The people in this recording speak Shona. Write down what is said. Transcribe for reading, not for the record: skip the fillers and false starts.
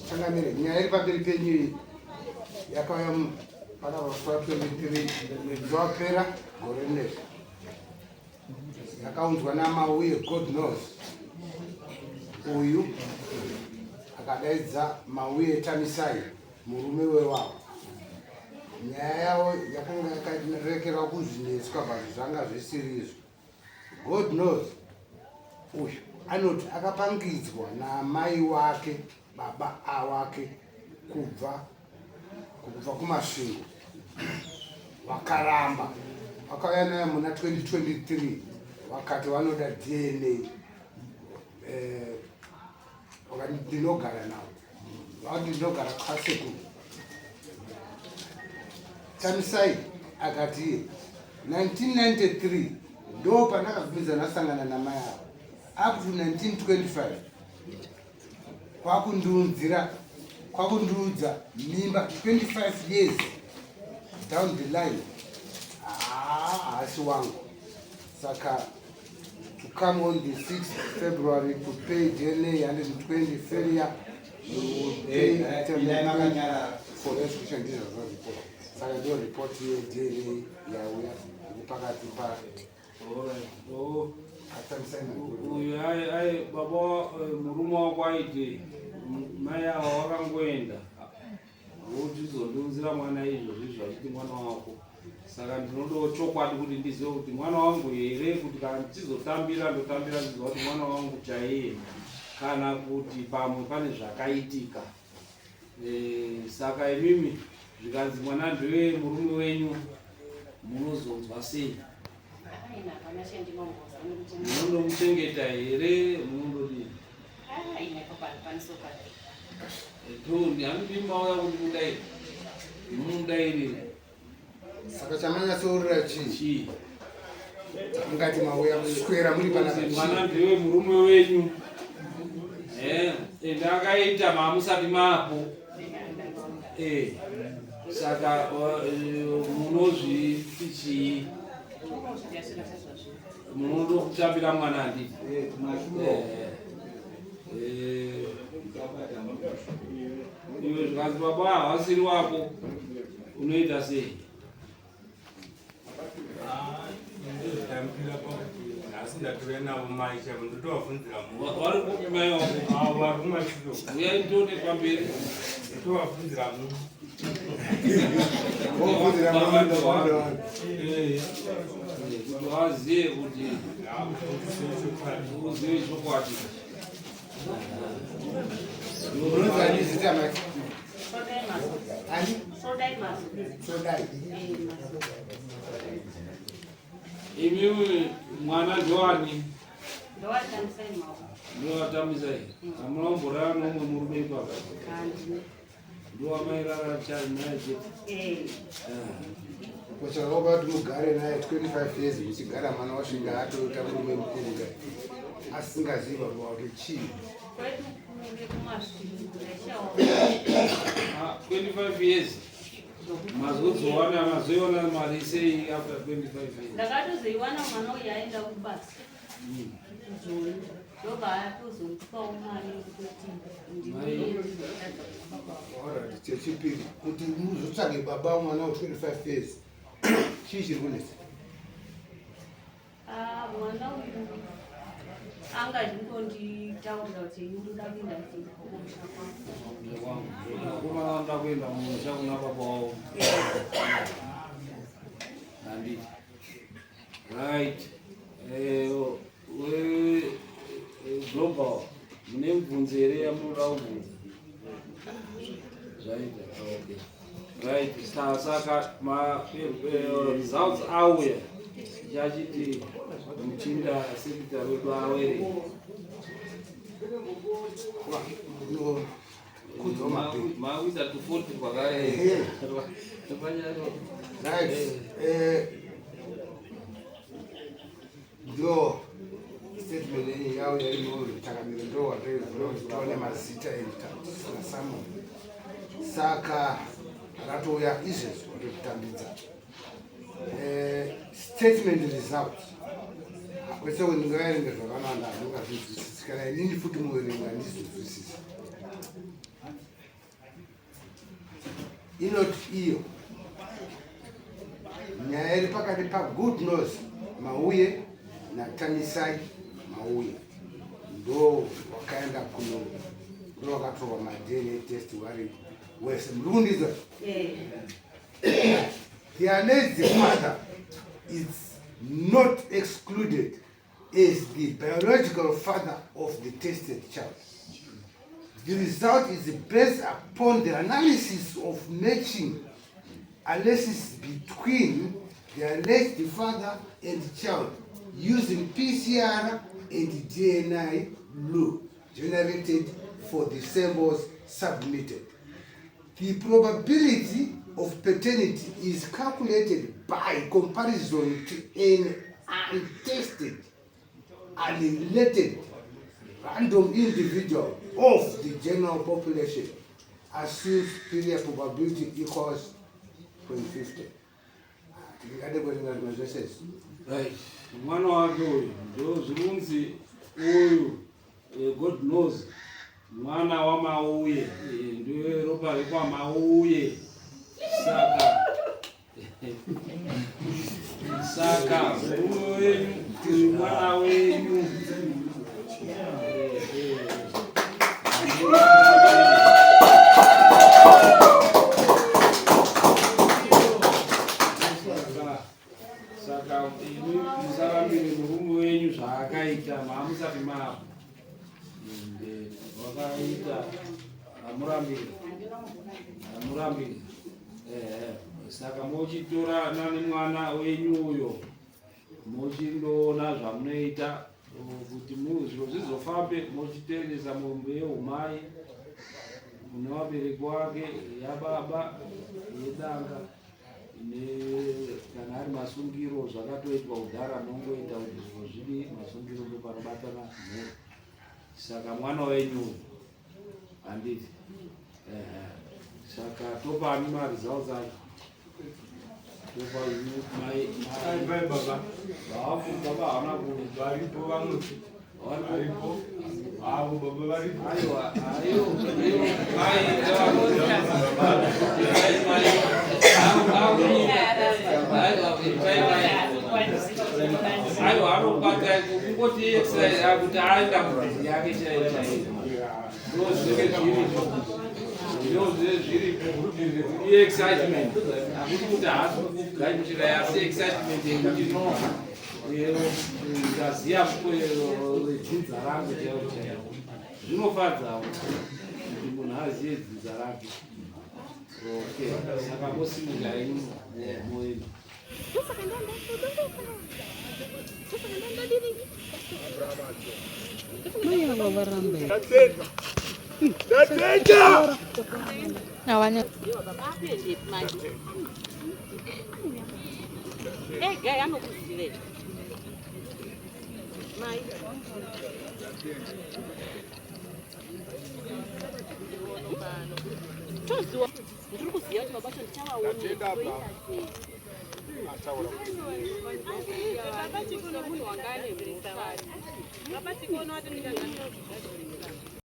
Changamire, nyaya iri pamberi penyu iyi yakauya panapa pa 23 mwedzi wapera gore rineri. Yakaunzwa naMauye God knows uyu akadaidza Mauye Tamisai murume wewavo. Nyaya yavo yakanga yakarekerwa kuzvinetswa but zvanga zvisiri izvo. God knows uyu anoti akapangidzwa naamai wake baba awake kubva kuMasvingo, vakaramba. Vakauya naye muna 2023, vakati vanoda DNA. Vakati ndinogara navo, vakati ndinogara kwasekuru. Tamisai akati iye 1993 ndo pandakabvumidza nasangana namai avo, up to 1925 kwakundiunzira, kwakundiudza mimba 25 years down the line. Haasi wangu. Saka to come on the 6th February to pay DNA 120, failure, you will pay 10 for execution. Ndizvo report. Saka ndiyo report yeDNA yauya iri pakati pa Oh, aTamisai. Uyu ai baba murume wako aiti mai ava wakangoenda wotizondiunzira mwana izvozvi zvachiti mwana wako. Saka ndinodawo chokwadi kuti ndizive kuti mwana wangu here, kuti kana ndichizotambira ndotambira ndiziva kuti mwana wangu chaiye kana kuti pamwe pane zvakaitika. Saka imimi zvikanzi mwana ndewe murume wenyu, munozonzwa sei? Munondomuchengeta here? Munondodii? Handidi mauya kuti mudai mudairire. Saka chamanyatsourira chii? Chii? Mungati mauya kuswera muri panapa. Mwana ndewe murume wenyu. Ende akaita maamusati mapo. Saka munozviti chii? Munondokutambira mwana, handiti? Iwe zvikanzi baba havasiri wako, unoita sei? Ndozvitambira pakuti nhasi ndatove navo mai chavo, ndotovabvunzira. Vari kupi mai wako? Avo vari kumashure. Uyai ndione pamberi. Ndotovabvunzira mu Wobvunzira murume. Kuti vazive kuti uzive chokwadi. Unonzi ani zita mai? Ani? Sodai. Imimi mwana ndowani? NdowaTamisai. Hamuna kumborara nomwe murume ipapa? Ndowamairara naye chete? Kochakaopa kuti mugare naye 25 years, muchigara mwana wasvika atoita murume mukuru kudai, asingazivi baba wake, chii? Ah, 25 years mazodziwana, mazoiona mari sei after 25 years? Ndakatozoiwana mwana uyu aenda kubasa Joni, ndobva atozondipawo mari yekutoti ndiuye. Alright, chechipiri, kuti muzotsvage baba mwana wa 25 years, chii chiri kunetsa? Ah, mwana uyu anga achingonditaurira kuti ndoda kuenda kumusha kwangu. Vakomana vanoda kuenda mumusha kuna baba wavo, handiti? Right. We Global, mune mubvunzo here yamunoda kubvunza? Zvaita, okay, right. Saka ma results auya, tichachiti muchinda secretary wedu awerenge. Kudzwa mapiri. Makuita 240 kwakare. Right. Ndo statement yenyu yauya inotakamire, ndo watoone mazita nasamon. Saka ratouya izvezvi, watotambidza statement result. Kwese ndingaverenge zvakanaka, handingazvinzwisisi. Asi kana inini futi muverengi handizonzwisisa. Inoti iyo nyaya iri pakati paGood Knows Mauye naTamisai Mauye ndo wakaenda kuno ndo wakatorwa maDNA test wari wese. Muri kundizwa? The alleged mother is not excluded as the biological father of the tested child. The result is based upon the analysis of matching analysis between the alleged father and child using PCR and DNA blue generated for the samples submitted. The probability of paternity is calculated by comparison to an untested, unrelated, random individual of the general population. Assume superior probability equals 0.50. Tingade kuverenga zvimwe zvese izvi. Right, mwana wake uyu ndo zvirunzi uyu, God knows mwana waMauye, ndiwe ropa rekwaMauye. Saka murume wenyu uyu mwana wenyu. Saka imi musarambire murume wenyu zvaakaita, maamusati mapo wakaita, hamurambire, hamurambire. Saka mochitorana nemwana wenyu uyo, mochindoona zvamunoita kuti zviro zvizofambe. Mochitendesa mombe yeumai mune vabereki wake, yababa yedanga, kana ari masungiro zvakatoitwa kudhara, mongoita kuti zviro zvidi masungiro, ndo panobatana mhuri. Saka mwana wenyu handiti? Saka topani maresults acho, topa mai. Mai baba. Baba hauna ku Varipo vamwe. Varipo avo baba varipo. Aiwa, aiyo mai mai mai, aiwa, anobata kungoti kuti aenda kumhuri yake chaiyo chaiyo, ndo zvinenge zviripo, ndo zvinenge zviripo. Iexcitement, hakuti kuti haasi kugamuchira, asi excitement yekuti no, ndaziya dzinza rangu chaiyo chaiyo. Zvinofadzawo kuti munhu aziye dzinza rake. Okay, saka mosimuka henyu moenda. Awane. Ega yanokuzive mai. Toziwa, ndiri kuziva kuti baba cho ndichavaona. Toita sei? Baba Chikono munhu wanga ane mhosva. Baba Chikono ati ndikazvigadzirisa.